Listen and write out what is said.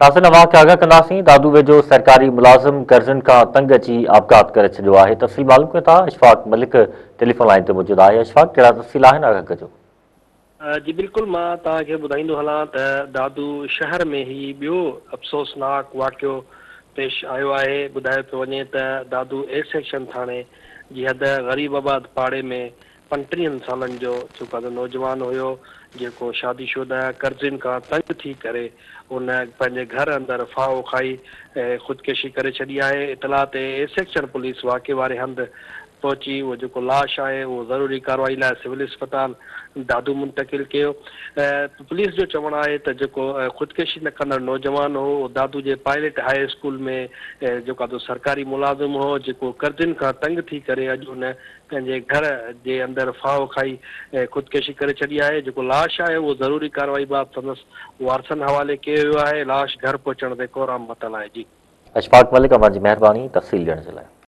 ناظرين اوهان کي آگاهه ڪنداسين دادو ويجهو سرڪاري ملازم قرضن کان تنگ اچي آپگهات ڪري ڇڏيو آهي تفصيل معلوم ڪيون ٿا اشفاق ملڪ ٽيليفون لائين تي موجود آهي اشفاق ڪهڙا تفصيل آهن آگاهه ڪجو. جي بلڪل مان توهان کي ٻڌائيندو هلان ته دادو شهر ۾ هي ٻيو افسوسناڪ واقعو پيش آيو آهي ٻڌايو پيو وڃي ته دادو اي سيڪشن ٿاڻي جي حد غريب آباد پاڙي ۾ پنٽيهن سالن جو جيڪو آهي نوجوان هيو جيڪو شادي شده قرضين کان تنگ ٿي ڪري ان پنهنجي گهر اندر ڦاهو کائي خودڪشي ڪري ڇڏي آهي اطلاع تي اي سيڪشن پوليس واقعي واري هنڌ پهچي اهو جيڪو لاش آهي اهو ضروري ڪارروائي لاء سول اسپتال دادو منتقل ڪيو پوليس جو چوڻ آهي ته جيڪو خودڪشي نه ڪندڙ نوجوان هو اهو دادو جي پائلٽ هاء اسڪول ۾ جيڪو آهي سرڪاري ملازم هو جيڪو قرضين کان تنگ ٿي ڪري اڄ ان پنهنجي گهر جي اندر ڦاهو کائي خودڪشي ڪري ڇڏي آهي، جيڪو لاش آهي اهو ضروري ڪارروائي بعد سندس وارثن حوالي ڪيو ويو آهي، لاش گهر پهچڻ تي ڪهرام متل آهي. جي. اشفاق ملڪ اوهان جي مهرباني تفصيل ڏيڻ جي لاء.